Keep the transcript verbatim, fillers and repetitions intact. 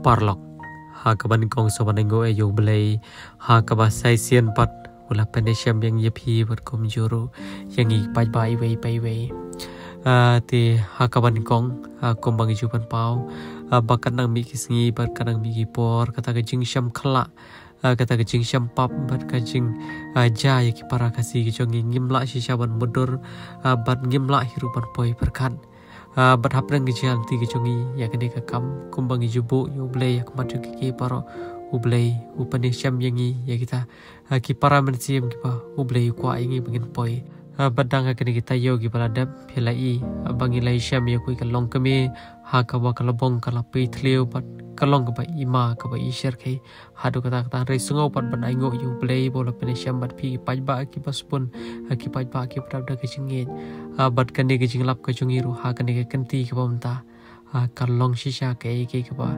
Paralok, ha kaba nyngkong sa wan ainguh ïa U Blei ha kaba sa shisien pat u la pynshem ïa ngi ïa phi bad kumjuh ruh ïa ngi paidbah iwei pa iwei. Ah, te ha kaba nyngkong, ah, kumba ngi ju pynpaw, ah, ba ka nang mih ki sngi bad ka nang mih ki por, kata ka jingshem khlah, ah, kata ka jingshem pap bad ka jing, ah, ja ïa ki para Khasi ki jong ngi, ngim lah shisha ban mutdur, ah, bad ngim lah hi ruh ban poi pyrkhat. Ah, bad hapdeng ka jingïaid lynti ka jong ngi ïa kane ka kam, kumba ngi ju buh ïa U Blei ha khmat jong ki baroh, U Blei u pynshem ïa ngi ïa kita, ah, ki para mynsiem kiba U Blei u kwah ïa ngi ba ngin poi. Ah, bad dang ha kine ki taïew kiba la dep, phi la i, ah, ba ngi la ïashem ïa kawei ka longkmie ha kaba ka lbong ka la pyrthliew bad ka long kaba i ma kaba i shyrkhei. Haduh katta katta, hynrei sngew pat ban ainguh ïa U Blei ba u la pynshem bad phi ki paidbah kiba sbun, ah, ki paidbah kiba dap da ka jingngeit. Ah, bad kane ka jinglap ka jong ngi ruh ha kane ka kynti kaba mynta, ah, ka long shisha kaei kaei kaba